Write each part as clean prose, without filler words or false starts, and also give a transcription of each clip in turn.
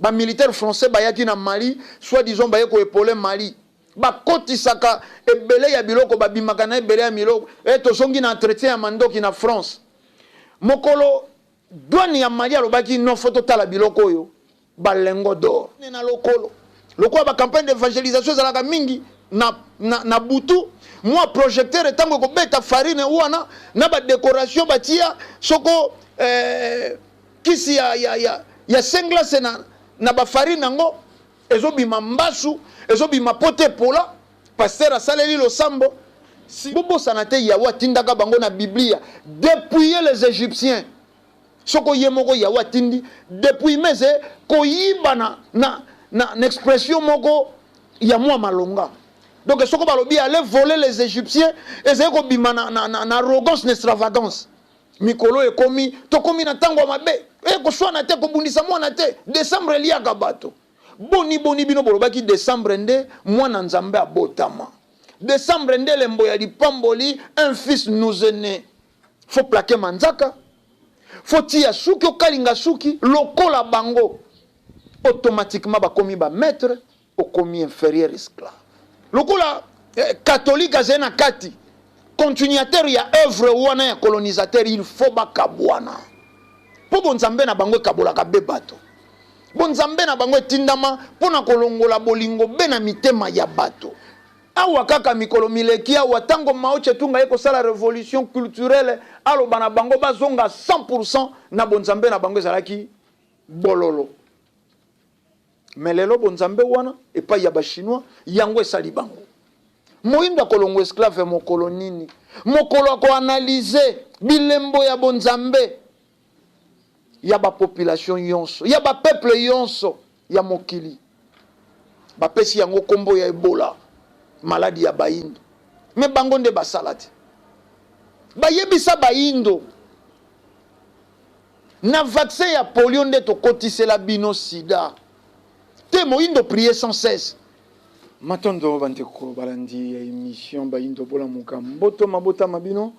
Ba militaires français bayaki na Mali, soit disant baye ko épauler Mali. Bakotisaka ebele ya biloko, babimaka na ebele ya miloko. E tozongi na entretien ya mandoki na France. Mokolo douane ya Mali alobaki non, faut totala biloko oyo, ba lingots d'or. Na lokolo. Lokola ba campagne d'évangélisation ezalaka mingi na butu, mwa projecteur ntango ekobeta farine wana na ba décoration batia soko kisi ya singlace na bafarine yango ezobima mbasu, ezobima pote epola. Pasteur asaleli losambo. Si bobosana te, Yawe atindaka bango na Biblia dépouiller les Égyptiens. Soko ye moko Yawe atindi dépouiller, mais koyiba na expression moko ya mwa malonga. Donc soko balobi aller voler les Égyptiens, ezali kobima na arrogance, na extravagance. Mikolo ekomi, tokomi na ntango ya mabe. Koswana te, kobundisa mwana te. Décembre eliaka bato. Boni boni bino bolobaki décembre nde mwana Nzambe abotama, décembre nde elembo ya lipamboli, un fils nous est né. Faut plaquer manzaka, faut tia suki, okalinga suki lokola bango. Automatiquement bakomi ba maître, okomi inférieur, esclave. Lokola catholique azali na kati, continuateur ya œuvre wana ya colonisateur, il faut bakabwana, mpo bonzambe na bango ekabolaka be bato. Bonzambe na bango etindama mpo na kolongola bolingo be na mitema ya bato. Awa kaka mikolo mileki awa, ntango Mao Tse-tung aye kosala révolution culturelle, aloba na bango bazonga 100 na bonzambe na bango, ezalaki bololo. Mais lelo bonzambe wana epai ya ba Chinois, yango esali bango. Moyindo akolongwa esclave mokolo nini? Mokolo ako analyser bilembo ya bonzambe ya ba population nyonso, ya ba peuple nyonso ya mokili. Bapesi yango nkombo ya Ebola, maladi ya bayindo. Mais bango nde basala te. Bayebisa bayindo na vaccin ya polio nde tokotisela bino sida te. Moyindo prier sans cesse. Matondo bandeko balandi ya émission Bayindo Bolamuka. Mboto mabotama bino,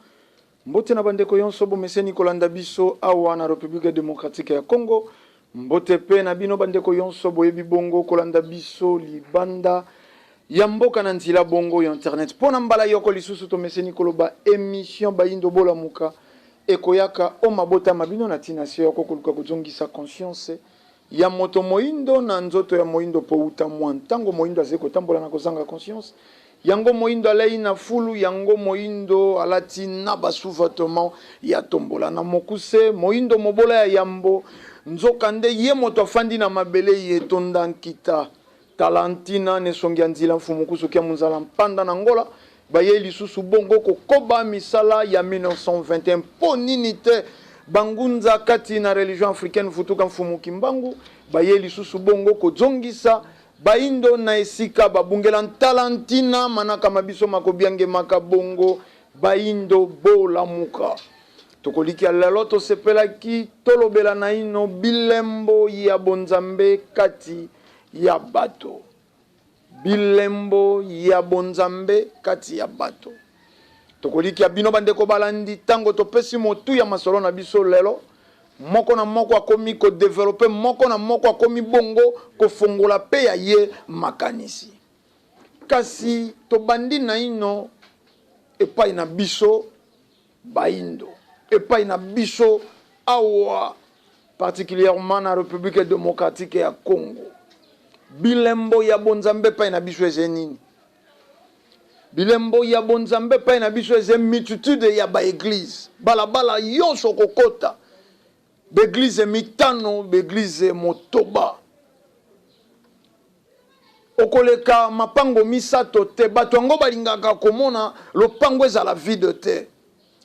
mbote na bandeko nyonso bomeseni kolanda biso awa na République démocratique ya Congo. Mbote mpe na bino bandeko nyonso boyebi bongo kolanda biso libanda ya mboka na nzela bongo ya internet. Mpo na mbala yoko lisusu, tomeseni koloba, émission Bayindo Bolamuka ekoyaka o mabotama bino na ntina se yoko koluka kozongisa conscience ya moto moyindo na nzoto ya moyindo, mpo uta mwa ntango moyindo azali kotambola na kozanga conscience. Yango moyindo alei na fulu, yango moyindo alati na ba sous-vêtement ya tombola. Na mokuse, moyindo mobola ya yambo, nzoka nde ye moto afandi na mabele ye etonda nkita. Tala ntina na esongi ya nzila mfumu kusuki ya monzala mpanda na Ngola bayei lisusu bongo kokoba misala ya 1921. Mpo nini te bangunza kati na religion africaine Vutuka Mfumu Kimbangu bayei lisusu bongo kozongisa bayindo na esika babungela? Ntala ntina manaka ma biso makobiangemaka bongo Bayindo Bolamuka. Tokolikia lelo tosepelaki tolobela naino bilembo ya bonzambe kati ya bato, bilembo ya bonzambe kati ya bato. Tokolikia bino bandeko balandi, ntango topesi motu ya masolo na biso lelo, moko na moko akomi ko développer, moko na moko akomi bongo kofongola mpe ya ye makanisi. Kasi tobandi naino epai na biso bayindo, epai na biso awa, particulièrement na République démocratique ya Congo. Bilembo ya bonzambe epai na biso eza nini? Bilembo ya bonzambe epai na biso eza multitude ya ba église. Balabala nyonso kokota, ba église mitano, ba église motoba. Okoleka mapango misato te. Bato yango balingaka komona lopango ezala vide te.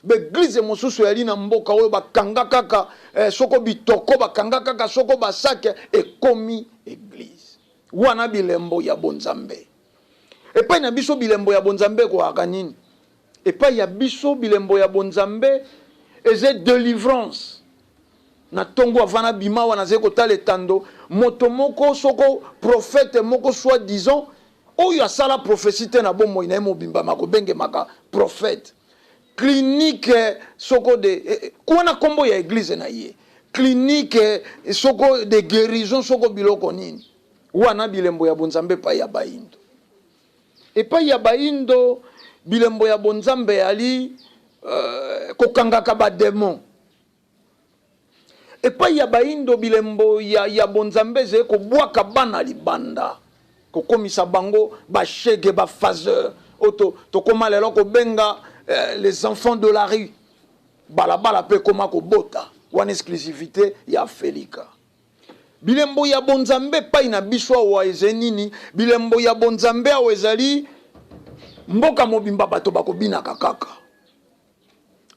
Ba église mosusu eyali na mboka oyo bakanga kaka soko bitoko, bakanga kaka soko basake, ekomi église wana. Bilembo ya bonzambe epai na biso, bilembo ya bonzambe ekoyaka nini epai ya biso? Bilembo ya bonzambe eza délivrance. Na ntongo avana bima wana, azali kotala etando, moto moko soko prophète moko soi disant oyo asala prophétie te na bomoi na ye mobimba, makobengemaka prophète clinique soko de wana nkombo ya église na ye. clinique soko de guérison soko biloko nini wana. Bilembo ya bonzambe epai ya Bayindo, epai ya Bayindo, bilembo ya bonzambe eyali kokangaka badémon. Epai ya Bayindo, bilembo ya bonzambe ezali kobwaka bana libanda, kokomisa bango bashege, baphaseur oyo tokóma lelo kobenga les enfants de la rue. Balabala mpe ekóma kobota wana, exclusivité ya Afelika. Bilembo ya bonzambe epai na biso awa ezali nini? Bilembo ya bonzambe awa ezali mboka mobimba bato bakobinaka kaka,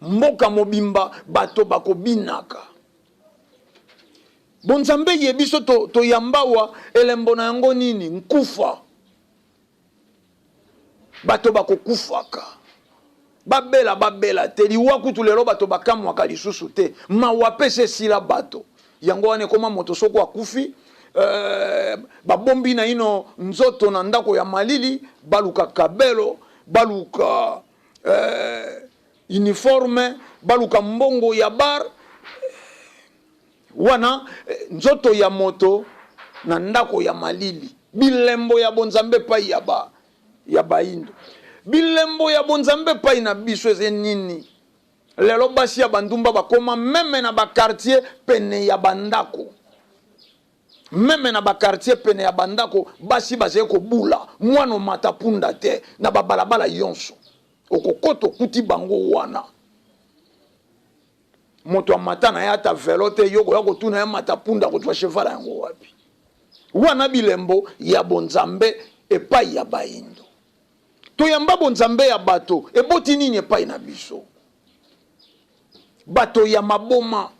mboka mobimba bato bakobinaka. Bonzambe ye biso toyamba awa, elembo na yango nini? Nkufa. Bato bakokufaka, babela, babela te. Liwa kutu lelo bato bakamwaka lisusu te. Mawa mpe se esila bato. Yango wana ekóma moto soko akufi, babombi na ino nzoto na ndako ya malili, baluka kabelo, baluka uniforme, baluka mbongo ya bar wana, nzoto ya moto na ndako ya malili. Bilembo ya bonzambe epai ya Bayindo. Bilembo ya bonzambe epai na biso eza nini? Lelo basi ya bandumba bakóma même na baquartier pene ya bandako, même na baquartier pene ya bandako. Basi bazali kobula mwana omata punda te na babalabala nyonso. Okokota, okuti bango wana. Moto amata na ye ata vélo te, yo koya kotuna ye mata punda, kozwa cheval yango wapi? Wana bilembo ya bonzambe epai ya Bayindo. Toyamba bonzambe ya bato, eboti nini epai na biso? Bato ya maboma,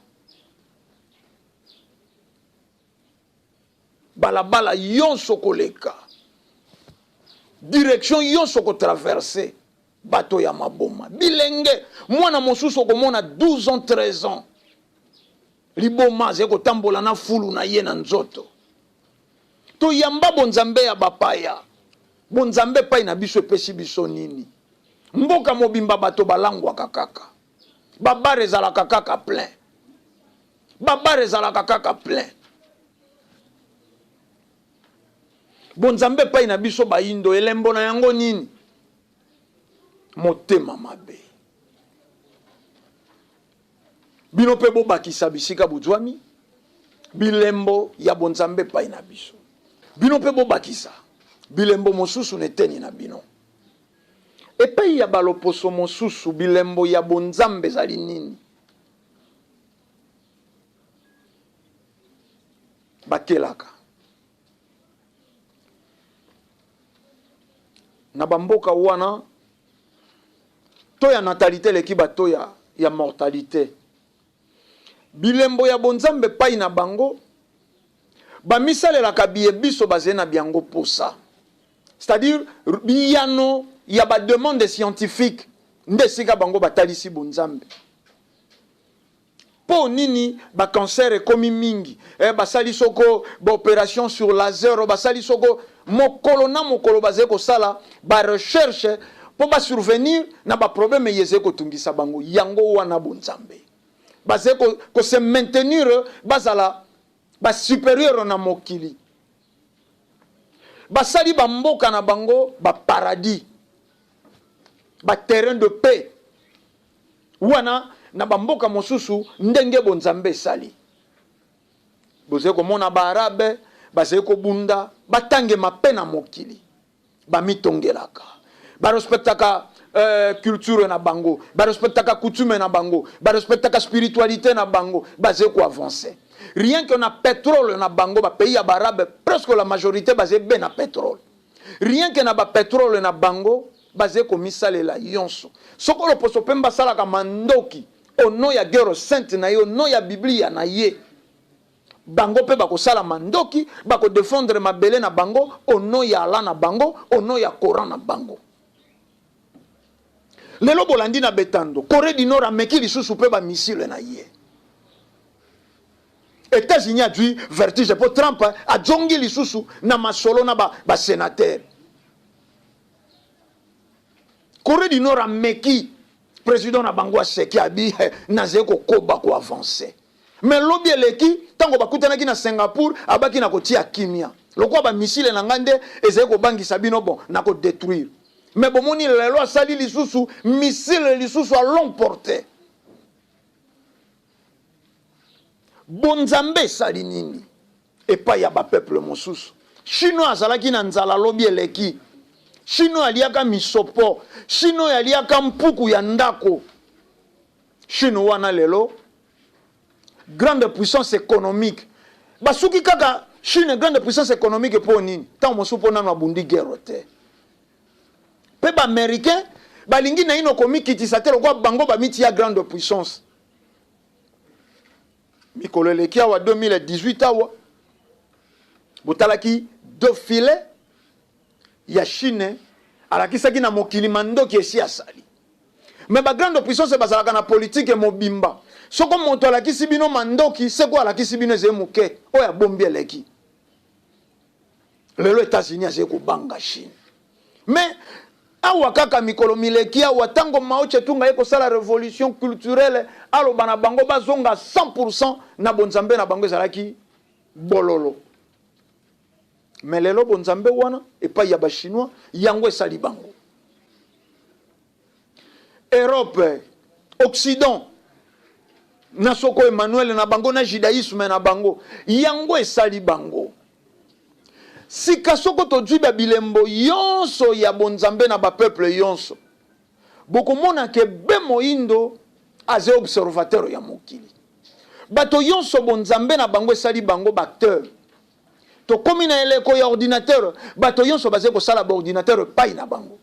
balabala nyonso koleka, direction nyonso kotraverse, bato ya maboma, bilenge. Mwana mosusu okomona 12 ans, 13 ans, liboma, azali kotambola na fulu na ye na nzoto. Toyamba bonzambe ya bapaya. Bonzambe epai na biso epesi biso nini? Mboka mobimba bato balangwaka kaka, babar ezalaka kaka plein, babar ezalaka kaka plein. Bonzambe epai na biso Bayindo, elembo na yango nini? Motema mabe. Bino mpe bobakisa bisika bozwami bilembo ya bonzambe epai na biso. Bino mpe bobakisa bilembo mosusu na eteni na bino. Epai ya baloposo mosusu, bilembo ya bonzambe ezali nini? Bakelaka na bamboka wana to ya natalité eleki bato ya mortalité. Bilembo ya bonzambe epai na bango, bamisalelaka biye biso bazali na biango posa, c'est-à-dire biyano ya bademande scientifique. Nde esika bango batalisi bonzambe. Mpo nini bacancer ekomi mingi? Basali soko baopération sur laser, basali soko mokolo na mokolo, bazali kosala barecherche mpo basurvenir na baproblème eye ezali kotungisa bango. Yango wana bonzambe. Bazali kose maintenir, bazala basupérieur na mokili. Basali bamboka na bango baparadis, baterrain de paix. Wana na bamboka mosusu, ndenge bonzambe esali, bozali komona baarabe bazali kobunda, batangema mpe na mokili. Bamitongelaka, barespectaka culture na bango, barespectaka coutume na bango, barespectaka spiritualité na bango. Bazali koavance rien que na pétrole na bango. Bapays ya baarabe, presque la majorité bazali be na pétrole. Rien que na bapétrole na bango, bazali komisalela nyonso. Soki loposo mpe basalaka mandoki au nom ya guerre sainte na ye, au nom ya Biblia na ye, bango mpe bakosala mandoki, bakodefendre mabele na bango au nom ya Allah na bango, au nom ya Coran na bango. Lelo bolandi na betando, Corée du Nord ameki lisusu mpe bamissile na ye. États-Unis azwi vertige mpo Trump azongi lisusu na masolo na basénateur ba. Corée du Nord ameki, président na bango aseki, abi nazali kokoba koavance. Mais lobi eleki, ntango bakutanaki na Singapour, abaki na kotia kimia. Lokola ba missile na ngai nde ezali kobangisa bino, bon, na ko detruire. Mais bomoni lelo asali lisusu missile lisusu à longue portée. Bonzambe esali nini epai ya ba peuple mosusu? Chinois azalaki na nzala lobi eleki. Chinois aliaka misopo. Chinois aliaka mpuku ya ndako. Chine wana lelo grande puissance économique. Basuki kaka Chine grande puissance économique mpo nini? Ntango mosusu mpo nano abundi guerre te. Mpe ba Américains balingi naino komikitisa te lokola bango bamitia grande puissance. Mikolo eleki awa 2018 awa botalaki defile ya Chine, alakisaki na mokili mandoki esi asali. Mais ba grande puissance bazalaka na politique mobimba. Soko moto alakisi bino mandoki, seko alakisi bino ezali moke, oyo abombi eleki. Lelo États-Unis azali kobanga Chine. Mais awa kaka mikolo mileki awa, ntango Mao Tse-tung aye kosala révolution culturelle, aloba na bango bazonga 100% na bonzambe na bango, ezalaki bololo. Mais lelo bonzambe wana epai ya Bachinois yango esali bango. Europe, Occident, na soko Emmanuel na bango na judaïsme na bango, yango esali bango. Sika soko tozwi ba bilembo yonso ya bonzambe na ba peuple yonso, bokomona ke be moindo aze observateur ya mokili. Bato yonso bonzambe na bango esali bango ba acteur. Tokomi na eleko ya ordinateur, bato yonso baze kosala ba ordinateur epai na bango.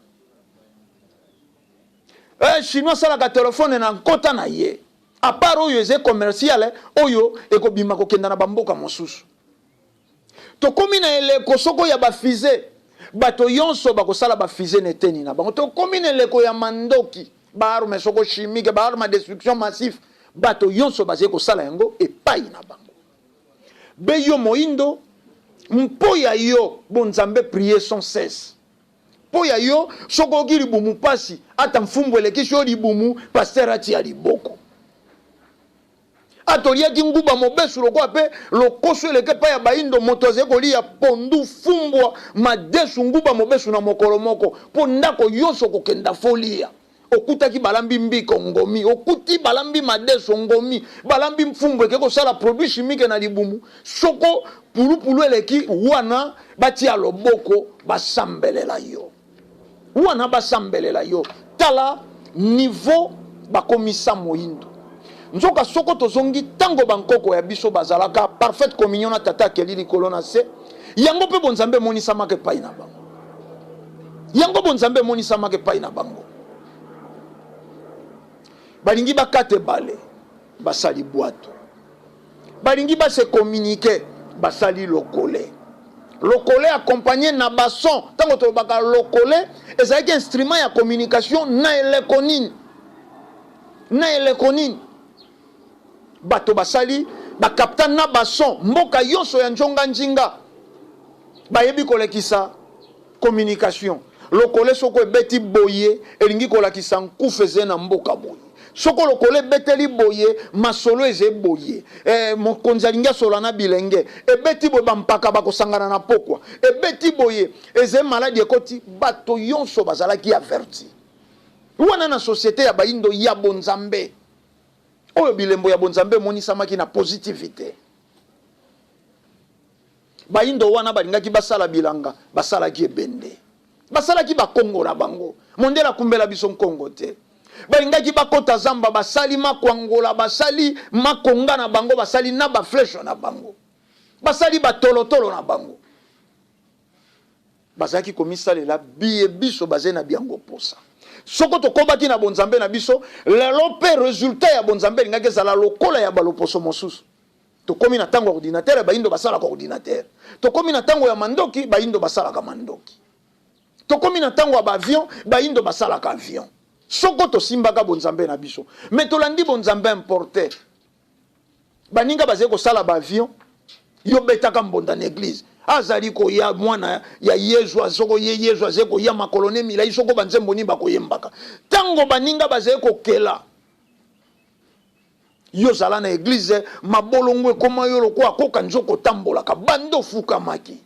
Chinois asalaka telefone na nkota na ye, à part oyo eza commercial, oyo ekobima kokenda na bamboka mosusu. Tokomi na eleko soko ya ba fusée, bato yonso bakosala ba fusée na eteni na bango. Tokomi na eleko ya mandoki, ba arme soko chimique, ba arme ya destruction massif, bato yonso bazali kosala yango epai na bango. Be yo moindo, mpo ya yo bonzambe prier sans cesse. Mpo ya yo soko oki libumu pasi, ata mfumbu elekisi yo libumu, pasteur atia liboko. Ata oliaki nguba mobesu lokola pe lokoso eleki epai ya baindo, moto azali kolia pondu, fumbwa, madesu, nguba mobesu na mokolo moko, mpo ndako yonso kokenda folia. Okutaki balambi mbiko ngomi, okuti balambi madesu ngomi, balambi mfumbu eke kosala produit chimique na libumu. Soko pulupulu eleki wana, batia loboko basambelela yo. Wana basambelela yo. Tala niveau bakomisa moindo. Nzoka soko tozongi tango bankoko ya biso bazalaka parfaite communion na tata akeli likolo na se, yango pe bonzambe emonisamaka epai na bango. Yango bonzambe emonisamaka epai na bango. Balingi bakata ebale, basali bwato. Balingi ba se communiquer, basali lokole. Lokole accompagné na bason. Tango tolobaka lokole, ezalaki instrument ya communication na eleko nini? Na eleko nini? Bato basali bakapta na bason, mboka yonso ya njonga njinga bayebi kolekisa communication. Lokole soko ebeti boye elingi kolakisa nkufa eze na mboka boye. Soko lokole ebeteli boye masolo eze boye. Mokonzi alingi asola na bilenge. Ebeti boye bampaka bakosangana na pokwa. Ebeti boye eze maladi ekoti, bato yonso bazalaki averti. Wana na société ya baindo ya bonzambe. Oyo bilembo ya bonzambe emonisamaki na positivité. Baindo wana balingaki basala bilanga, basalaki ebende. Basalaki bakongo na bango. Mondele akumbela biso nkongo te. Balingaki bakota zamba, basali makwangola, basali makonga na bango, basali na ba flèche na bango. Basali batolotolo na bango. Bazalaki komisalela biye biso bazali na biango posa. Soko tokobaki na bonzambe na biso, lelo pe resultat ya bonzambe elingaki ezala lokola ya baloposo mosusu. Tokomi na tango ya ordinateur, bayindo basalaka ordinateur. Tokomi na tango ya mandoki, bayindo basalaka mandoki. Tokomi na tango ya ba avion, bayindo basalaka avion. Soko tosimbaka bonzambe na biso, mais tolandi bonzambe importé. Baninga bazali kosala ba avion, yo betaka mbonda na église. Azali koya mwana ya Yezu, soko ye Yezu azali koya makolo ne milai, soko ba nzembo nini bakoyembaka. Tango baninga bazali kokela. Yo zala na eglise, mabolongo ekoma yo lokola koka nzoka otambolaka banda ofukamaki.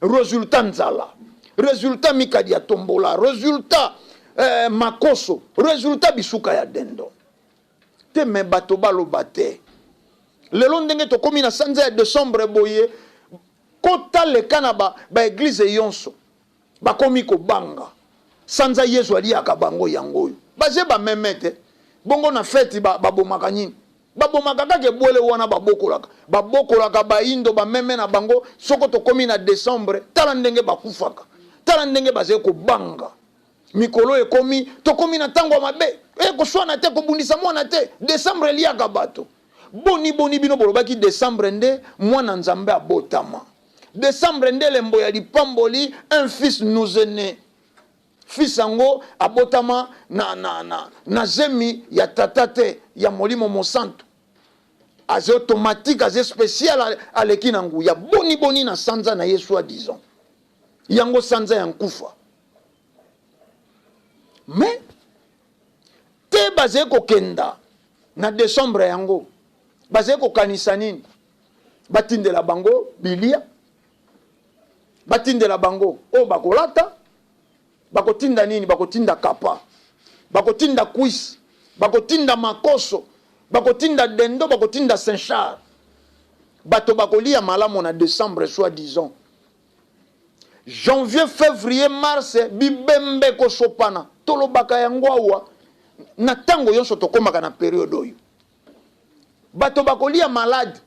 Resultat nzala, resultat mikadi ya tombola, resultat eh, makoso, resultat bisuka ya dendo. Te me bato baloba te. Lelo ndenge tokomi na sanza ya Decembre boye, kota leka na ba, ba eglise yonso. Bakomi kobanga. Sanza Yezu aliaka bango yango oyo. Baze ba meme te. Bongo na feti ba, babomaka nini? Babomaka kaka ebwele wana babokolaka. Babokolaka baindo ba meme na bango soko tokomi na Decembre, tala ndenge bakufaka. Tala ndenge bazali kobanga. Mikolo ekomi, tokomi na tango ya mabe. Eh, koswana te, kobundisa mwana te. Decembre eliaka bato. Boni boni bino bolobaki Decembre nde mwana Nzambe abotama. Decembre nde elembo ya lipamboli, un fils nous est ne. Fils yango abotama na, na, na, na zemi ya tata te, ya Molimo Mosantu. Aze automatique, aze special, aleki na nguya. Boni boni na sanza na ye soi disant. Yango sanza ya nkufa. Mais te bazali kokenda na decembre yango bazali kokanisa nini? Batindela bango bilia, batindela bango oyo bakolata, bakotinda nini? Bakotinda kapa, bakotinda cuisse, bakotinda makoso, bakotinda dendo, bakotinda Saint-Charles. Bato bakolia malamu na decembre soi disant. Janvier, fevrier, mars bibembe kosopana. Tolobaka yango awa na tango yonso tokomaka na periode oyo. Bato bakolia malade.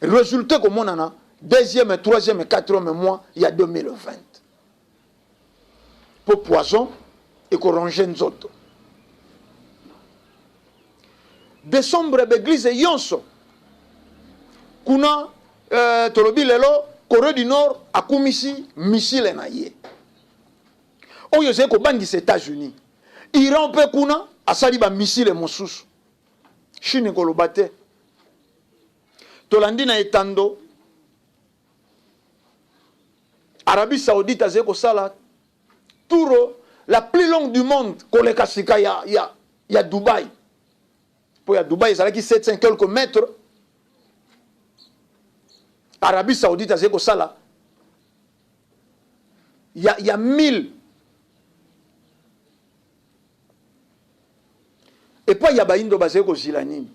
Resultat ekomonana deuxième, troisième, quatrième mois ya 2020. Po poison ekoronge nzoto. Decembre ba eglise yonso kuna euh, tolobi lelo Corée du Nord akumisi missile na ye oyo ezali kobangisa États-Unis. Iran mpe kuna asali ba missile mosusu. Chine koloba te. Tolandi na etando Arabie Saoudite azali kosala tour la plus longue du monde koleka sika ya, ya, ya Dubaï. Po ya Dubaï ezalaki 700 quelques mètres. Arabie Saoudite azali kosala ya, ya 1000 epai ya bayindo bazali kozila nini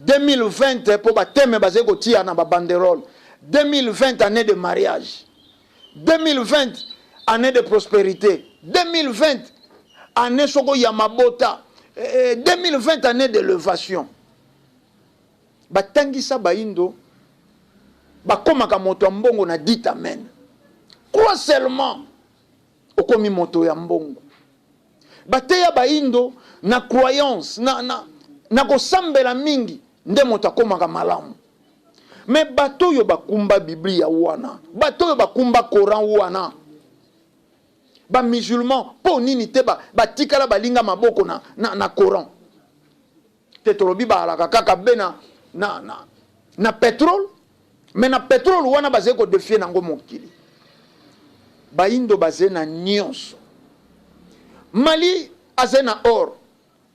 2020 mpo bateme bazali kotia na babanderole 2020 année de mariage 2020 année de prospérité 2020 année soko ya mabota 2020 eh, année d'élévation Batangisa bayindo bakomaka moto ya mbongo na dit amen. Crois seulement okomi moto ya mbongo. Bateya bayindo na croyance na, na, na kosambela mingi nde moto akomaka malamu. Me bato oyo bakumba Biblia wana, bato oyo bakumba Coran wana, ba musulman mpo nini te batikala ba balinga maboko na, na, na Coran? Te tolobi baalaka kaka be na, na, na, na petrole me na petrole wana bazali kodefie nango mokili. Bayindo bazali na nyonso. Mali azali na or,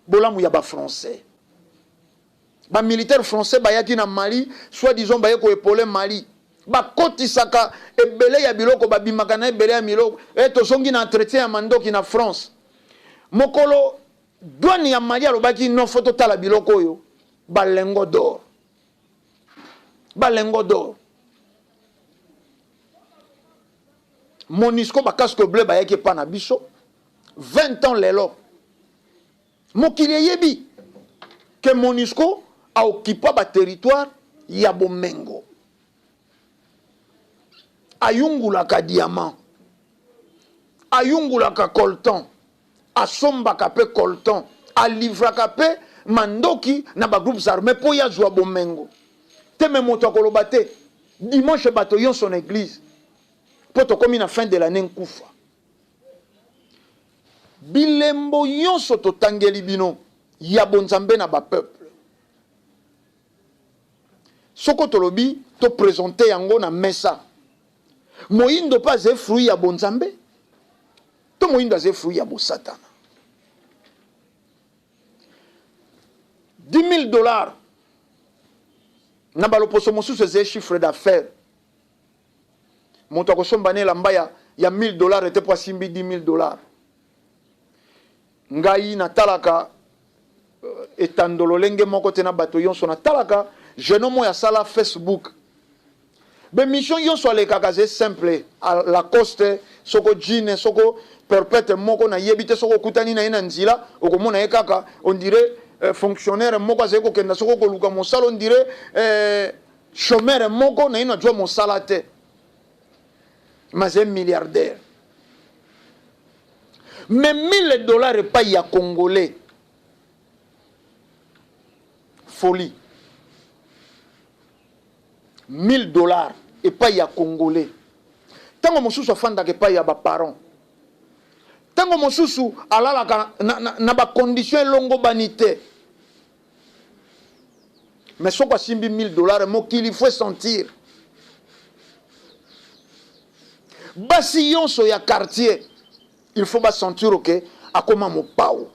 bolamu ya ba français. Ba militaire français bayaki na Mali, soit disant baye ko epauler Mali. Bakotisaka ebele ya biloko, babimaka na ebele ya miloko. E tozongi na entretien ya mandoki na France. Mokolo Douane ya Mali alobaki non faut totala biloko oyo ba lingots d'or. Ba lingots d'or. Monusco ba casque bleu bayaki epa na biso 20 ans lelo. Mokili eyebi que Monusco a occupa ba territoire ya bomengo. Ayungulaka diamant. Ayungulaka coltan. Asombaka pe coltan, a livraka pe mandoki na ba groupes armes po ye azua bomengo. Te mais moto akoloba te. Dimanche bato yonso na eglise po tokomi na fin de l'annee nkufa. Bilembo yonso totangeli bino ya bonzambe na ba peuples. Soko tolobi to presenter yango na mesa. Moyindo pe aze fruit ya bonzambe? To moyindo aze fruit ya bosatana? 10 000 dollars na baloposo mosusu ezali chiffre d'affaires. Moto akosomba na elamba ya 1000 $ te mpo asimbi 10 000 $. Ngai natalaka etando lolenge moko te na bato nyonso. Natalaka jeune homme oyo asala Facebook, baémission nyonso alekaka, ze simple Lacoste, soko jean, soko perpète moko nayebi te. Soko okutani na ye na nzela, okomona ye kaka on dirait fonctionnaire moko azali kokenda soko koluka mosala, on dirait chômeur moko na ye nazwa mosala te, mais azali milliardaire. Mais 1000 $ epai ya Congolais, folie. 1000 $ epai ya Congolais, ntango mosusu afandaka epai ya baparent, ntango mosusu alalaka na bacondition elongobani te, mais soki asimbi 1000 $, mokili faut sentir. Basi nyonso ya quartier, il faut basentir ke akóma mopao.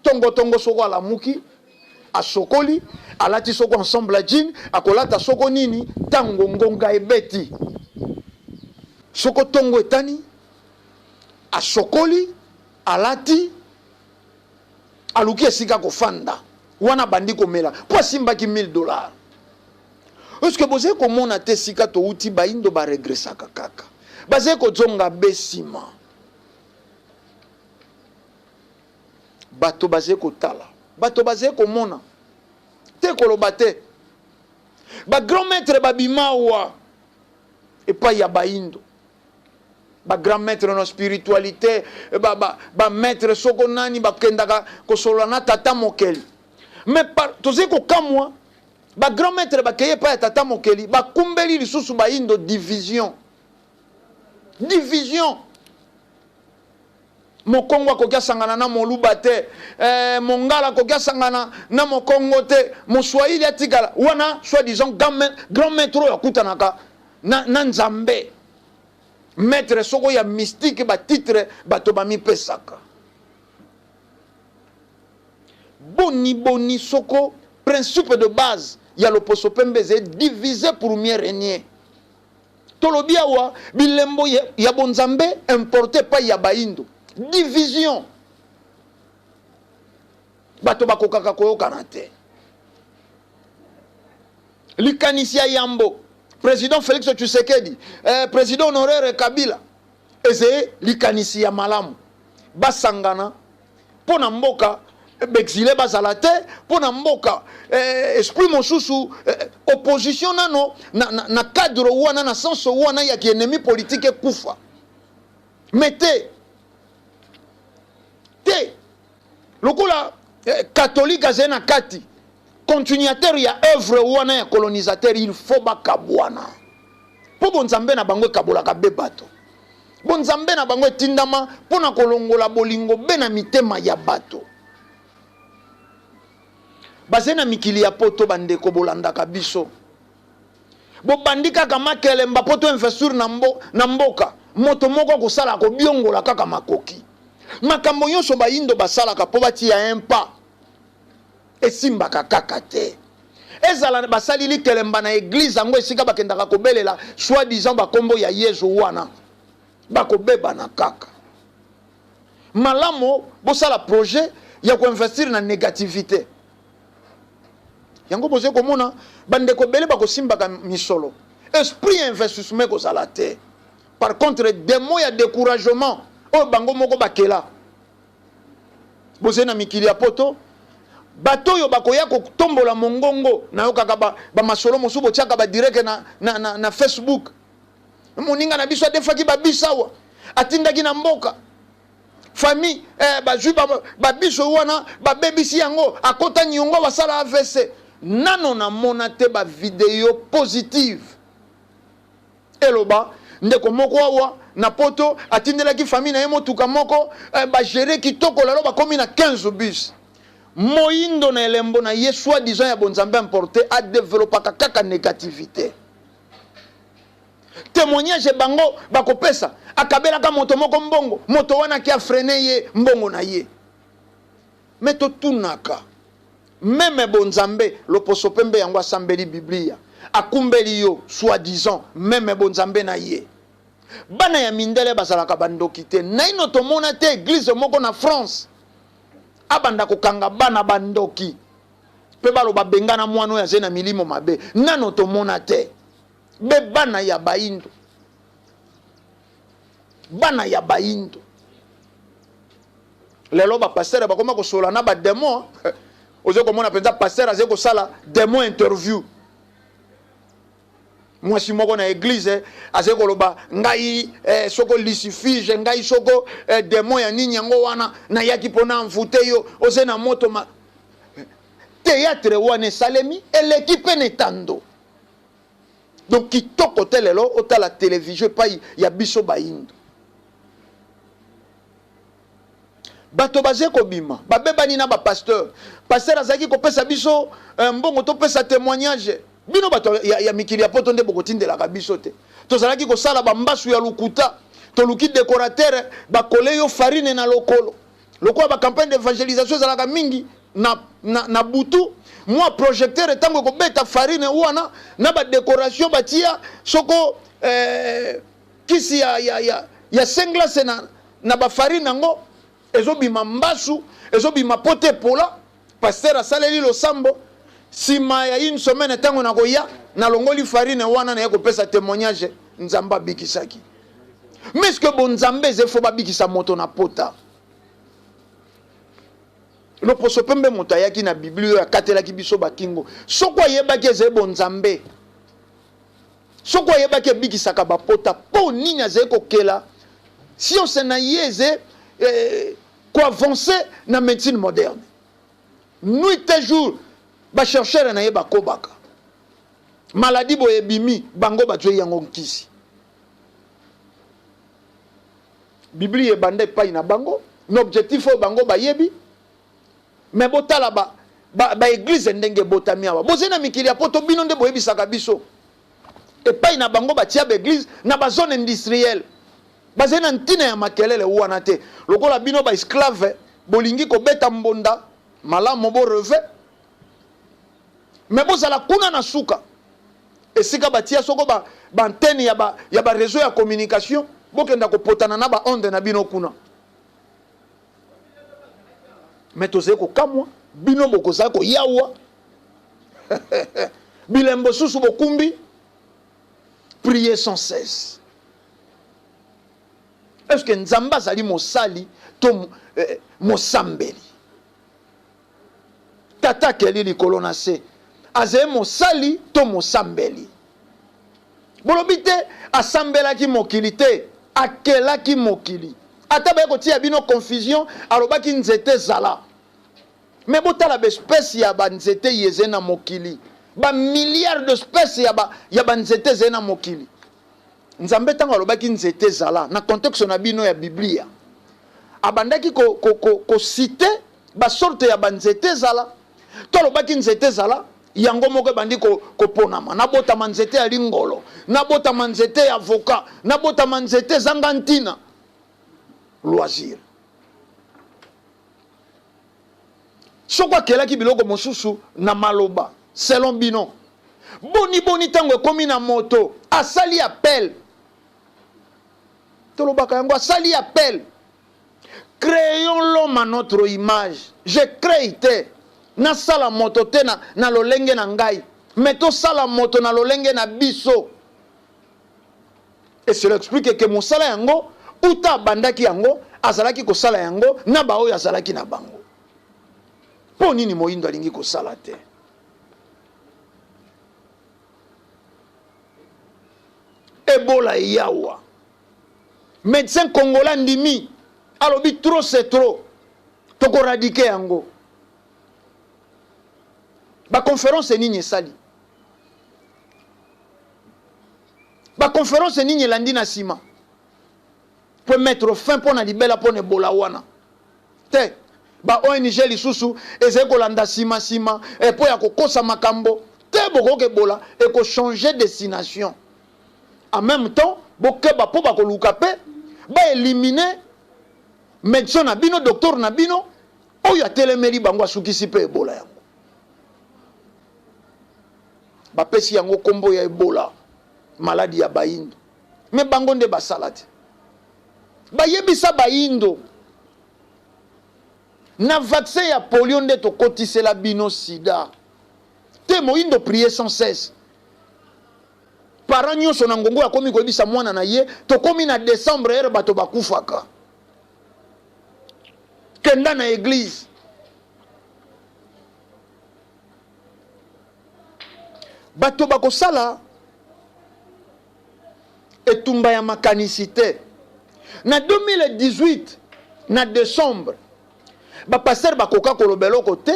Tongotongo soko alamuki, asokoli, alati soko ensemble ya jean, akolata soko nini. Ntango ngonga ebeti, soko ntongo etani, asokoli, alati, aluki esika kofanda wana, bandi komela mpo asimbaki 1000 $. Est-ce bozali komona te esika touti? Bayindo baregresaka kaka, bazali kozonga be nsima. Bato bazali kotala, bato bazali komona te, koloba te. Bagrand maître babima awa epai ya bayindo, bagrand maître na spiritualité, bamaître ba soko nani, bakendaka kosolola na tata mokeli. Mais tozali kokamwa, bagrand maître bakei epai ya tata mokeli, bakumbeli lisusu bayindo division, division. Mokongo akoki asangana na Moluba te, Mongala akoki asangana na Mokongo te, Moswahili atikala wana. Soi disant grand maître oyo akutanaka na Nzambe, maître soko ya mystique, batitre bato bamipesaka boni boni. Soko principe de base ya loposo pembe ezali diviser pour mieux régner. Tolobi awa bilembo ya bonzambe importé epai ya bayindo, division. Bato bakokaka koyokana te. Likanisi ya yambo président Félix Tshisekedi, président honoraire Kabila, ezali likanisi ya malamu. Basangana mpo na mboka, baexilé bazala te mpo na mboka. Esprit mosusu, opposition nano na cadre wana, na sens wana ya kiennemi politique ekufa. Mais te te, lokola catholique azali na kati, continuateur ya œuvre wana ya colonisateur, il faut bakabwana, mpo bonzambe na bango ekabolaka be bato. Bonzambe na bango etindama mpo na kolongola bolingo be na mitema ya bato. Bazali na mikili ya Poto. Bandeko bolandaka biso, bobandi kaka makelemba mpo to investir na mboka. Moto moko akosala, akobiongola kaka makoki. Makambo nyonso bayindo basalaka mpo batia un pas, esimbaka kaka te. Ezala basali likelemba na église yango, esika bakendaka kobelela soi disant bakombo ya Yezu wana, bakobebana kaka. Malamu bosala projet ya koinvestir na négativité yango. Bozali komona bandeko ebele bakosimbaka misolo, esprit ya investissement ekozala te. Par contre, démon ya découragement oyo bango moko bakela. Bozali na mikili ya Poto, bato oyo bakoya kotombola mongongo, nayokaka bamasolo mosusu botiaka badirect na Facebook. Moninga na biso adefaki babus awa, atindaki na mboka, famille bazwi babus wana, babebisi yango, akota niongo, basala AVC. Nano namona te bavideo positive eloba ndeko moko awa na Poto atindelaki famille na ye motuka moko, bagere kitoko, lelo bakomi na 15 bus. Moyindo na elembo na ye soi disant ya bonzambe importé adevelopaka kaka négativité. Témoignage bango bakopesa, akabelaka moto moko mbongo, moto wana aki afreiner ye mbongo na ye. Mais totunaka meme bonzambe loposo pembe yango asambeli Biblia, akumbeli yo soi-disant meme bonzambe na ye. Bana ya mindele bazalaka bandoki te. Naino tomona te eglise moko na France abanda kokanga bana bandoki mpe baloba bengana mwana oyo azali na milimo mabe. Nano tomona te. Be bana ya baindo, bana ya baindo lelo bapastere bakoma kosolola na bademon. Ozo komona mpenza pastere azali kosala demon interview. Mwasi moko na eglise azali koloba ngai soko lucifige ngai soko demon ya nini yango wana nayaki mpo na envoute yo oze na moto ma théâtre wana esalemi eleki mpe na etando. Donc kitoko te lelo otala télévision epai ya biso bayindo. Bato baze kobima babebani na bapasteur. Pasteur azalaki kopesa biso mbongo topesa témoignage. Bino bato ya mikili ya poto nde bokotindelaka biso te. Tozalaki kosala bambasu ya lokuta, toluki décorateur bakole yo farine na lokolo. Lokola bacampagne d'évangélisation ezalaka mingi na butu, mwa projecteur ntango ekobeta farine wana na badécoration batia soko kisi ya senglace na bafarine yango ezobima mbasu, ezobima pote epola. Pasteur asaleli losambo, nsima ya une semaine ntango nakoya nalongoli farine wana naye kopesa témoignage, Nzambe abikisaki. Mais est-ce que bonzambe eza fo babikisa moto na pota? Loposo pembe moto ayaki na Biblia oyo akatelaki biso bakingo, soko ayebaki ezali bonzambe, soko ayebaki ebikisaka bapota, mpo nini azali kokela science na ye eze koavance na médecine moderne? Nuit et jour bachercheur na ye bakobaka maladie boye ebimi, bango bazwi yango nkisi. Biblia ebanda epai na bango na objectif oyo bango bayebi. Me botala baeglise ba ndenge ebotami awa. Bozali na mikili ya poto, bino nde boyebisaka biso epai na bango batia baeglise na bazone industrielle, bazali na ntina ya makelele wana te. Lokola bino baesclave bolingi kobeta mbonda malamu, boreve me bozala kuna na suka esika batia soko baantenne ya bareseau ya communication, bokenda kopotana na baonde na bino kuna. Me tozali kokamwa bino bokozala koyawa bilembo susu bokumbi prier sans cesse. Est-ce que Nzambe azali mosali to mosambeli? Tata akeli likolo na se, azali mosali to mosambeli? Bolobi te asambelaki mokili te, akelaki mokili. Ata baye kotia bino confusion, alobaki nzete ezala. Me botala baespèce ya banzete ye ezali na mokili, bamilliard d'espèce ya banzete ezali na mokili. Nzambe ntango alobaki nzete ezala, na contexte na bino ya Biblia, abandaki kociter basorte ya banzete ezala to alobaki nzete ezala yango moko ebandi koponama? Nabotama nzete ya lingolo, nabotama nzete ya avocat, nabotama nzete ezanga ntina, loisir. Soko akelaki biloko mosusu na maloba selon bino, boni boni ntango ekomi na moto asali appel? Tolobaka yango, asali appel: créons l'homme à notre image. Je crée te, nasala moto te na lolenge na ngai, mais tosala moto na lolenge na biso. Et cela explique que mosala yango uta abandaki yango, azalaki kosala yango na baoyo azalaki na bango. Mpo nini moyindo alingi kosala te? Ebola eyawa, médecin congolais ndimi, alobi trop c'est trop, tokoéradiquer yango. Baconférence nini esali? Baconférence nini elandi na nsima po mettre fin mpo na libela mpo na ebola wana te? Ba ONG lisusu ezali kolanda nsima nsima mpo ya kokosa makambo te. Bokoki ebola ekochange destination. En même temps bokeba mpo bakoluka mpe baélimine médecin na bino, docteur na bino. Oyo atelemeli bango asukisi mpe Ebola yango. Bapesi yango kombo ya Ebola, maladi ya bayindo. Mais bango nde basala te. Bayebisa bayindo na vaccin ya polio nde tokotisela bino sida. Te moyindo prier sans cesse. Parent nyonso na ngongo akomi koyebisa mwana na ye tokomi na decembre heure bato bakufaka. Kenda na eglise. Bato bakosala etumba ya makanisi te. Na 2018 na decembre ba pasteur bakoka koloba eloko te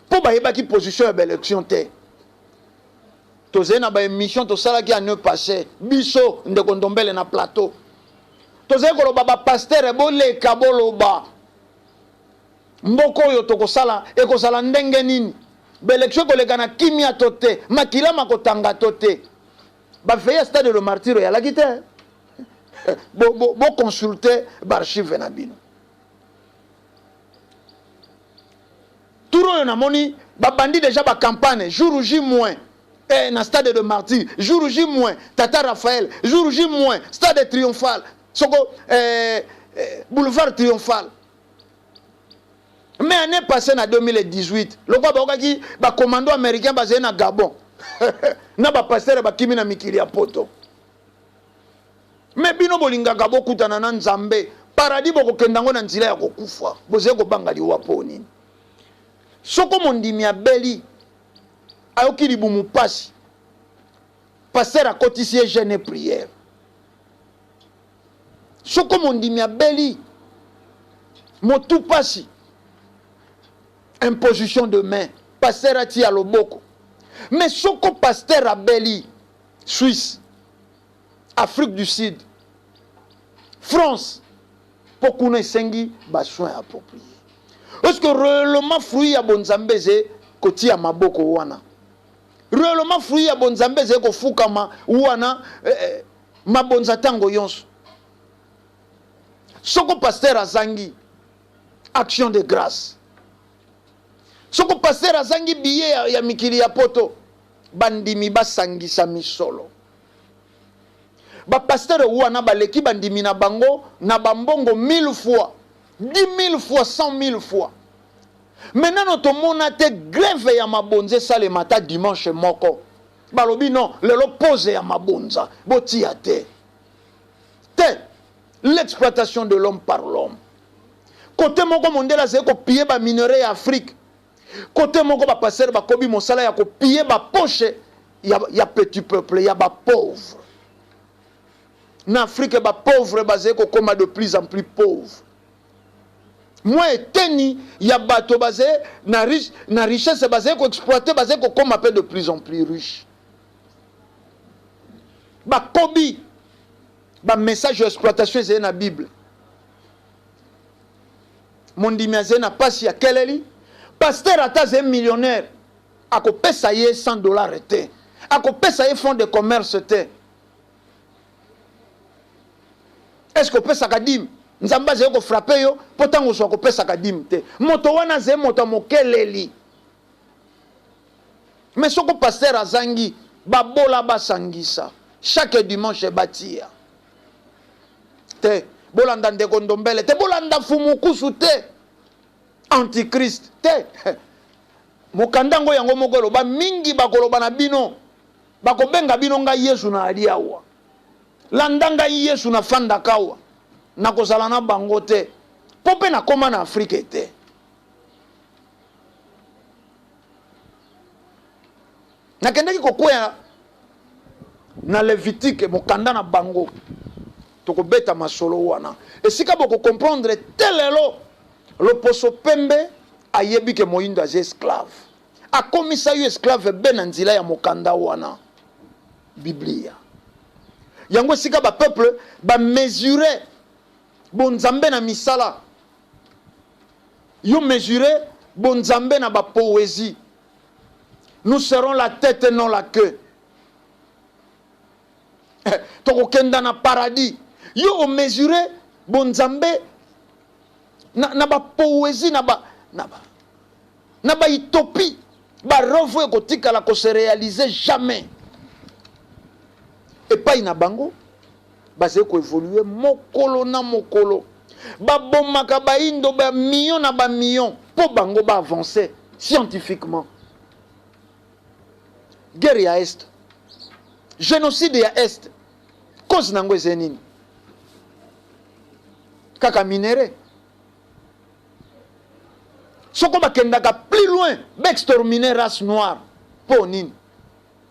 mpo bayebaki position ya ba election te. Tozali na ba emission tosalaki annee passee biso ndeko Ndombele na plateau tozali koloba ba pasteur boleka boloba mboka oyo tokosala ekozala ndenge nini, ba election ekoleka na kimia to te, makila makotanga to te. Ba veille ya stade de martyr eyalaki te. Bo, bo, bo consulter ba archive na bino. Tour oyo namoni babandi deja ba campagne jour J moins eh, na stade de martyr jour J moins tata Raphaël jour J moins stade triomphal soko eh, eh, boulevard triomphal. Mais année passée na 2018 lokola bayokaki ba commando américain bazali na Gabon na ba pasteur bakimi na mikili ya poto. Mais bino bolingaka bokutana na Nzambe, paradis bokokenda yango na nzela ya kokufa. Bozali kobanga liwa mpo nini? Soko mondimi abeli, ayoki libumu pasi, pasteur akotisi ye jeûne et prière. Soko mondimi abeli, motu pasi, imposition de main, pasteur atia loboko. Mais soko pasteur abeli, Suisse, Afrique du Sud, France, po kuna esengi ba soins appropriés. Est-ce que réellement fruit ya bonzambe eze kotia maboko wana? Réellement fruit ya bonzambe eze kofukama wana eh, eh, mabonza tango yonso. Soko pasteur azangi action de grâce. Soko pasteur azangi billet ya, ya mikili ya poto, bandimi basangisa misolo. Ba pasteur wana baleki bandimi na bango na ba mbongo 1000 fois, 10000 fois, 100000 fois. Mais nano tomona te grève ya mabonza esalema ata dimanche moko. Balobi non, lelo pause ya mabonza, botia te. Te, l'exploitation de l'homme par l'homme. Kote moko mondele azali ko piller ba minerais ya Afrique. Kote moko ba pasteur bakobi mosala ya ko piller ba poche ya, ya petit peuple, ya ba pauvre. Na Afrique ba pauvre bazali kokoma de plus en plus pauvre. Mwa eteni ya bato bazali na, riche, na richesse bazali koexploite bazali kokoma mpe de plus en plus riche. Bakobi ba message ya exploitation ezali na Bible. Mondimi azali na pasi ya keleli. Pasteur ata azali millionnaire akopesa ye 100 dollars te, akopesa ye fonds de commerce te. Est-ce que opesaka dime? Nzambe azali kofrape yo mpo ntango ozwa kopesaka dime te. Moto wana azali moto ya mokeleli. Mais soko pasteur azangi, babola basangisa chaque dimanche batia te. Bolanda ndeko Ndombele te, bolanda Fumukusu te, antichrist te. Mokanda yango yango moko eloba mingi bakoloba na bino, bakobenga bino ngai Yesu na ali awa, landa ngai Yesu na fandaka awa, nakozala na bango te mpo mpe nakoma na Afrike te. Nakendaki kokweya na Levitike, mokanda na bango. Tokobeta masolo wana esika boko comprendre te lelo loposo pembe ayebi ke moyindo aza esclave. Akomisa yo esclave be na nzela ya mokanda wana Biblia. Yango esika ba peuple ba mesurer bonzambe na misala. Yo mesurer bonzambe na ba poesie. Nous serons la tête et non la queue. Tokokenda na paradis. Yo o mesurer bonzambe na, na ba poesie na ba na ba na ba utopie, ba rêve oyo ekotikala ko se réaliser jamais. Epai na bango bazali ko évoluer mokolo na mokolo, babomaka bayindo ba million na ba million mpo bango ba avancer scientifiquement. Guerre ya Est, génocide ya Est, cause na yango ezali nini? Kaka minerais. Soko bakendaka plus loin, baexterminer race noire. Mpo nini?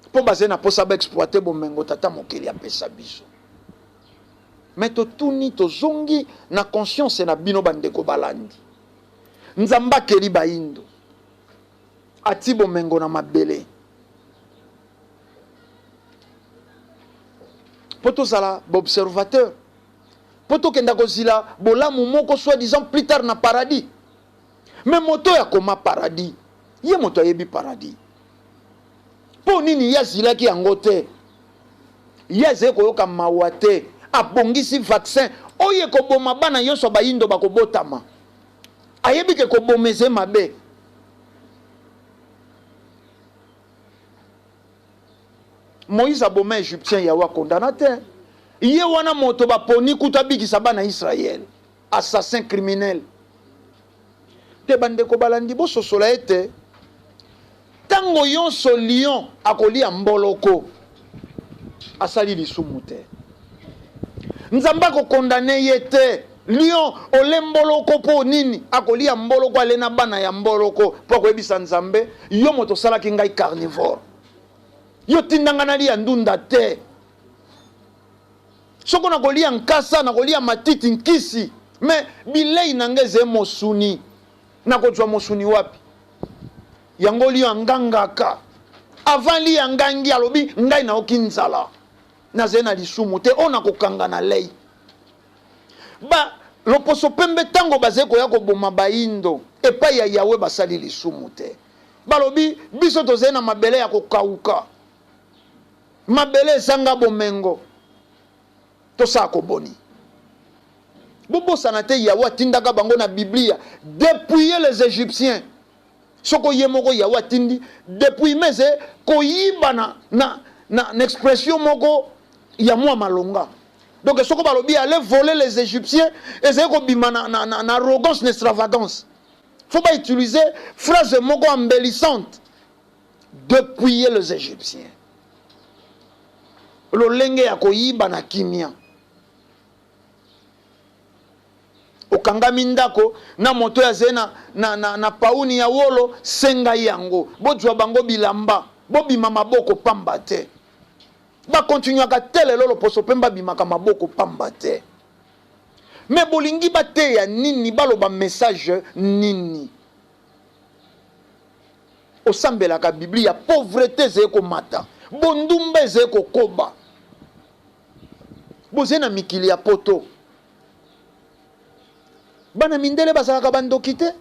Mpo bazali na mposa baexploite bomengo tata mokili apesa biso. Me totuni, tozongi na conscience na bino bandeko balandi. Nzambe akeli bayindo, ati bomengo na mabele mpo tozala baobservateur, mpo tokenda kozila bolamu moko soi-disant plus tard na paradis. Me moto oyo akoma paradis, ye moto ayebi paradis. Mpo nini ye azilaki yango te? Ye azali koyoka mawa te, abongisi vaccin oyo ekoboma bana nyonso bayindo bakobotama. Ayebi ke koboma eze mabe. Moïse aboma Égyptien, Yawe akondana te. Ye wana moto baponi kutu abikisa bana Israël, assassin criminel. Te bandeko balandi, bososola ete ntango nyonso lion akolia mboloko, asali lisumu te. Nzambe akokondane ye te. Lion ole mboloko mpo nini? Akolia mboloko, ale na bana ya mboloko mpo akoyebisa Nzambe, yo moto osalaki ngai carnivore, yo tindanga nalia ndunda te. Soko nakolia nkasa, nakolia matiti nkisi, me bilei na ngai ezali mosuni, nakozwa mosuni wapi? Yango lion angangaka. Avant lion angangi, alobi ngai naoki nzala, nazali na lisumu te, oyo nakokanga na lei. Ba loposo pembe ntango bazali koya koboma bayindo epai ya Yawe, basali lisumu te. Balobi biso tozali na mabele ya kokauka, mabele ezanga bomengo, tosala koboni. Bobosana te Yawe atindaka bango na Biblia, dépouiller les Égyptiens. Soko ye moko Yawe atindi dépouillement, eze koyiba na, na, na, na expression moko ya mwa malonga. Donc soko balobi aller voler les Égyptiens, ezali kobima na, na, na, na arrogance, na extravagance. Faut ba utiliser phrase moko embellissante, dépouiller les Égyptiens, lolenge ya koyiba na kimia. Okangami ndako na moto oyo azali na, na, na, na pauni ya wolo, senga yango. Bozwa bango bilamba, bobima maboko pamba te. Bakontinuaka te lelo, loposo mpe babimaka maboko pamba te. Me bolingi bateya nini? Baloba message nini? Osambelaka Biblia, pauvreté ezali komata, bondumba ezali kokoba. Bozali na mikili ya poto, bana mindele bazalaka bandoki te.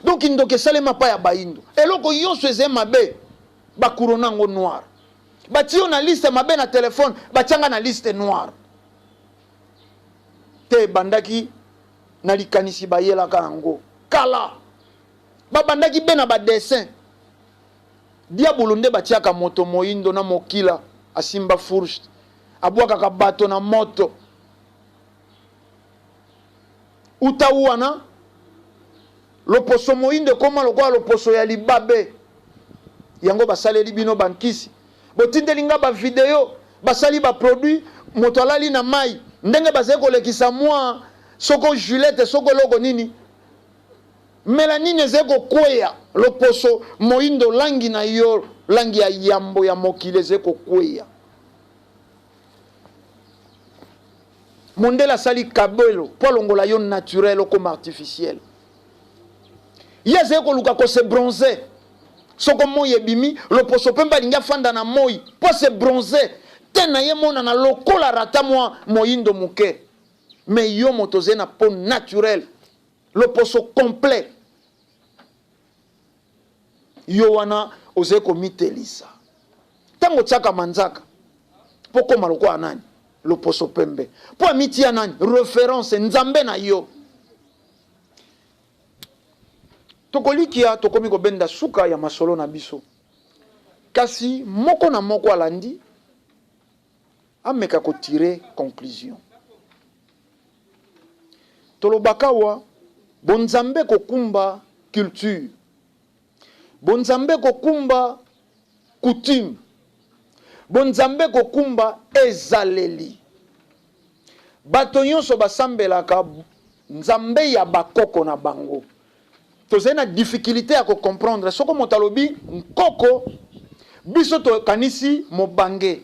Donc ndoki esalema pa ya bayindo, eloko nyonso ezali mabe, bakurona yango noir, batie yo na liste mabe na telefone, batianga na liste noire te. Ebandaki na likanisi, bayelaka yango kala, babandaki be na badessin diabolo nde batiaka moto moyindo na mokila asimba fourche, abwakaka bato na moto. Uta wana loposo moyindo ekoma lokola loposo ya libabe. Yango basaleli bino bankisi, botindeli nga bavideo, basali baproduit, moto alali na mai, ndenge bazali kolekisa mwa soko julete, soko eloko nini, melanine ezali kokweya, loposo moyindo, langi na yo, langi ya yambo ya mokili ezali kokweya. Mondele asali kabelo mpo alongola yo naturel, okoma artificiel. Ye azali koluka kose bronze. Soko moi ebimi, loposo pembe alingi afanda na moi mpo ase bronze te, na ye monana lokola rata mwa moyindo moke. Me yo moto ozali na peau naturel, loposo complet, yo wana ozali komitelisa ntango otiaka manzaka mpo koma lokola nani? Loposo pembe, mpo amitia nani reference? Nzambe na yo. Tokolikia tokomi kobenda suka ya masolo na biso. Kasi moko na moko alandi ameka ko tirer conclusion. Tolobaka awa bonzambe kokumba culture, bonzambe kokumba coutume, bonzambe kokumba ezaleli. Bato nyonso basambelaka Nzambe ya bakoko na bango. Tozali na difficulite ya ko comprendre soko moto alobi nkoko, biso tokanisi mobange.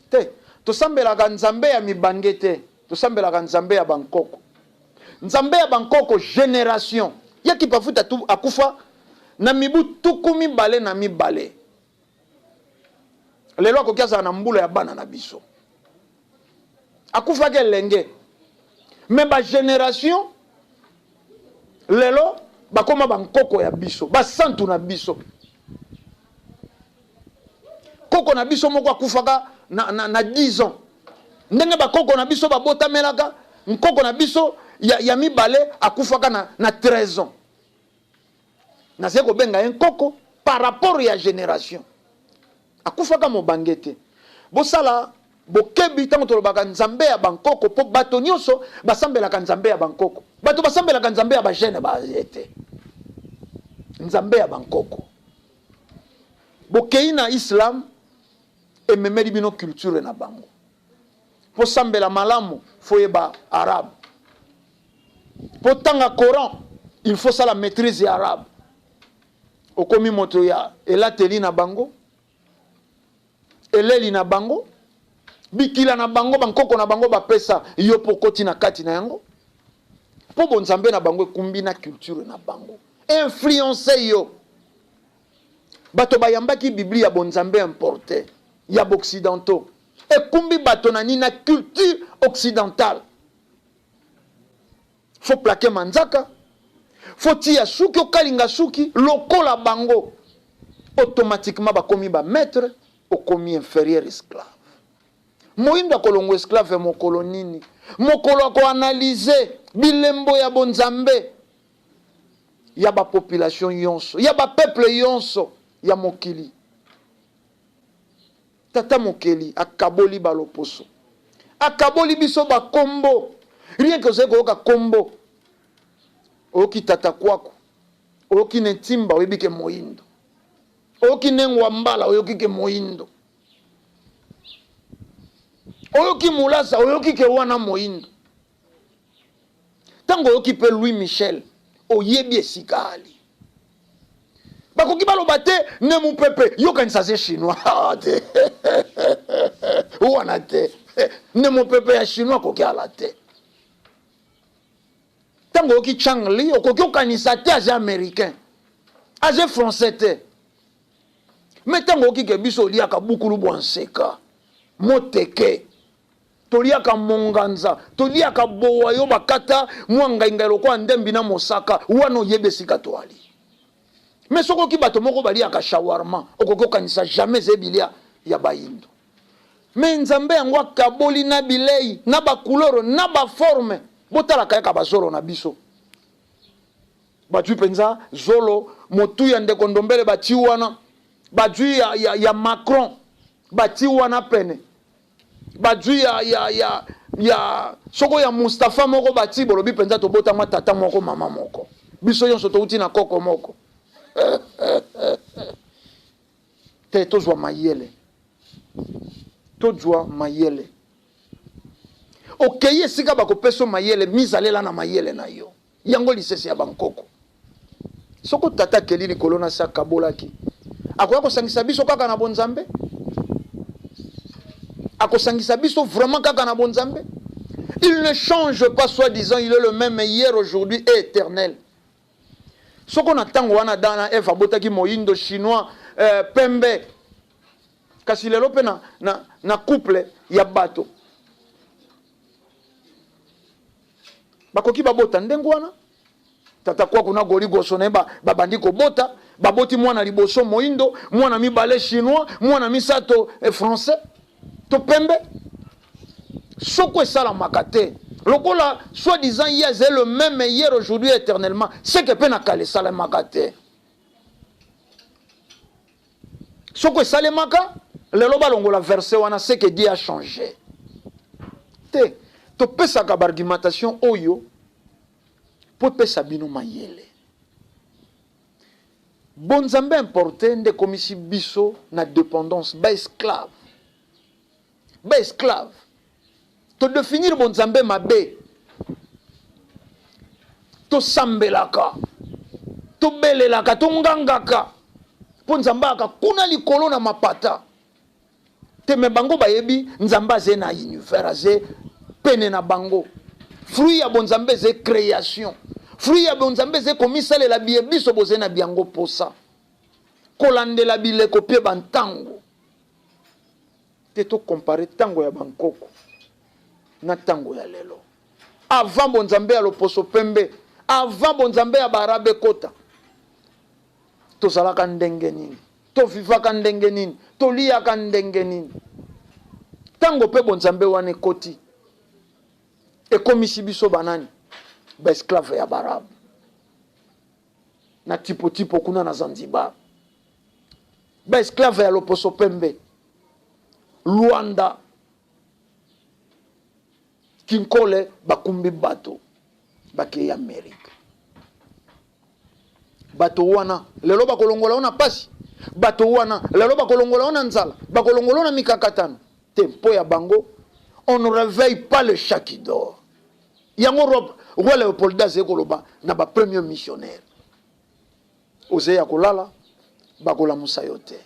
Te, tosambelaka Nzambe ya mibange te, tosambelaka Nzambe ya bankoko. Nzambe ya bankoko generation ya Kipafuta akufa na mibu 22. Lelo akoki azala na mbula ya bana na biso. Akufaki elenge. Mais ba generation lelo bakoma bankoko ya biso, basantu na biso. Koko na biso moko akufaka na 10 ans. Ndenge bakoko na biso babotamelaka, nkoko na biso ya mibale akufaka na 13 ans. Nazali kobenga ye nkoko par rapport ya generation. Akufaka mobange te. Bosala bokebi ntango tolobaka Nzambe ya bankoko, mpo bato nyonso basambelaka Nzambe ya bankoko. Bato basambelaka Nzambe ya ba jeune ba ye te. Nzambe ya bankoko. Bokei na islam, ememeli bino culture na bango. Mpo sambela malamu, fo yeba arabe. Mpo tanga Coran, il faut sala maîtrise ya arabe. Okomi moto ya elateli na bango, eleli na bango, bikila na bango, bankoko na bango bapesa yo mpo okoti na kati na yango, mpo bonzambe na bango ekumbi na culture na bango, influence yo. Bato bayambaki Biblia bonzambe importe ya b'occidentaux, ekumbi bato na nini? Na culture occidentale. Faut plaquer manzaka, faut tia suki, okalinga suki lokola bango, automatiquement bakomi ba maître, okomi inférieur esclave. Moyindo akolongwa esclave mokolo nini? Mokolo ako analyser bilembo ya bonzambe ya ba population yonso, ya ba peuple yonso ya mokili. Tata mokeli akaboli ba loposo, akaboli biso ba kombo. Rien que ozali koyoka kombo, oyoki tata kwaku, oyoki netimba, oyebi ke moyindo, oyoki nengwa mbala, oyoki ke moyindo, oyoki mulaza, oyoki ke wana moyindo. Tango oyoki pe Louis Michel, oyebi esika ali. Bakoki baloba te ne mupepe, yokanisa aze chinois. Ah, te. Wana te. Ne mupepe ya chinois akoki ala te. Tango oyoki Chang Li, okoki okanisa te aze américain. Aze français te. Mais tango oyoki ke biso oliaka bukulu bwa nseka, moteke, Toliaka monganza, toliaka bowa yo bakata mwa ngaingai lokola ndembi na mosaka, wana oyebi esika toali. Mais soki oyoki bato moko baliaka shawarma, okoki okanisa jamais eza bilia ya bayindo. Mais Nzambe yango akaboli na bilei, na ba couleur, na ba forme. Botalaka yaka ba zolo na biso. Bazui penza zolo motu ya ndeko Ndombele bati wana, bazui ya Macron bati wana pene. Bazui ya soko ya Mustapha moko bati, bolobi mpenza tobotama tata moko mama moko, biso nyonso touti na koko moko. Te, tozwa mayele, tozwa mayele. Okei esika bakopesa mayele, mizalela na mayele na yo. Yango lisese ya bankoko. Soko tata akeli likolo na se akabolaki, akoya kosangisa biso kaka na bonzambe? Akosangisa biso vraiment kaka na bonzambe? Il ne change pas, soi-disant, il est le même hier, aujourd'hui et éternel. Soko na tango wana Adam na Eve abotaki moyindo, chinois, pembe. Kasi lelo pe na couple ya bato bakoki babota ndenge wana. Tata Kwaku na Goli Goso na ye babandi kobota, baboti mwana liboso moyindo, mwana mibale chinois, mwana misato français to pembe. Soko esalamaka te. Lokola soit disant ye azali le même hier, aujourd'hui, éternellement, c'est que mpe na kala esalemaka te. Soko esalemaka, lelo balongola verset wana, c'est que Dieu a changé te. Topesaka baargumentation oyo mpo epesa bino mayele. Bonzambe importe nde ekomisi biso na dépendance, baesclave, baesclave. Todefinir bonzambe mabe. Tosambelaka, tobelelaka, tongangaka mpo Nzambe aka kuna likolo na mapata te. Me bango bayebi Nzambe aze na univers, aze pene na bango. Fruit ya bonzambe eze création, fruit ya bonzambe eze komisalela biye biso boze na biango posa, kolandela bileko mpe bantango te. Tokompare ntango ya bankoko na ntango ya lelo. Avant bonzambe ya loposo pembe, avant bonzambe ya baarabe ekota, tozalaka ndenge nini? Tovivaka ndenge nini? Toliaka ndenge nini? Ntango mpe bonzambe wana ekoti, ekomisi biso banani? Baesclave ya baarabe na tipo-tipo kuna na Zanzibar, baesclave ya loposo pembe Luanda, Kinkole, bakumbi bato bakei Amerike. Bato wana lelo bakolongola yo na pasi, bato wana lelo bakolongola yo na nzala, bakolongola yo na mikakatano te. Mpo ya bango, on ne réveille pas le chat qui dort. Yango roi Léopold azali koloba na bapremier missionnaire: ozali ya kolala, bakolamusa yo te.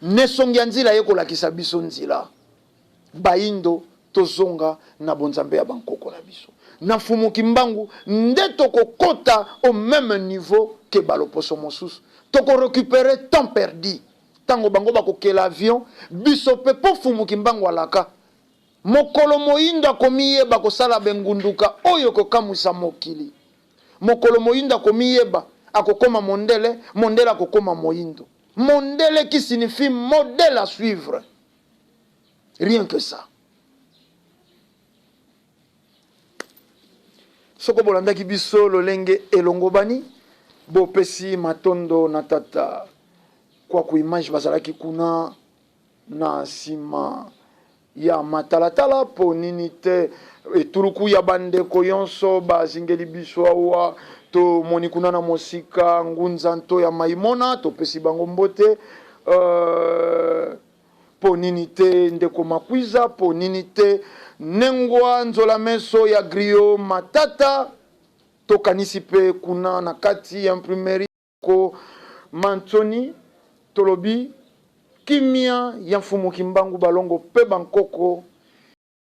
Nesongi ya nzila ye kolakisa biso nzila. Bayindo, tozonga na bonzambe ya bankoko na biso, na Mfumu Kimbangu, nde tokokota au même niveau ke baloposo mosusu. Tokorécupérer temps perdu. Ntango bango bakokela avion, biso mpe, mpo Mfumu Kimbangu alaka: mokolo moyindo akomiyeba, kosala bengunduka oyo kokamwisa mokili. Mokolo moyindo akomiyeba, akokoma mondele, mondele akokoma moyindo. Mondele qui signifie modèle à suivre, rien que ça. Soko bolandaki biso lolenge elongobani, bopesi matondo na tata Kwaku Image, bazalaki kuna na nsima ya matalatala. Mpo nini te etuluku ya bandeko nyonso bazingeli biso awa? Tomoni kuna na mosika ngunza nto ya Maimona, topesi bango mbote. Mpo nini te ndeko Makwiza? Mpo nini te Nengwa Nzola Meso ya Grio Matata? Tokanisi mpe kuna na kati ya imprimerie ko Mantoni. Tolobi kimia ya Mfumu Kimbangu, balongo mpe bankoko.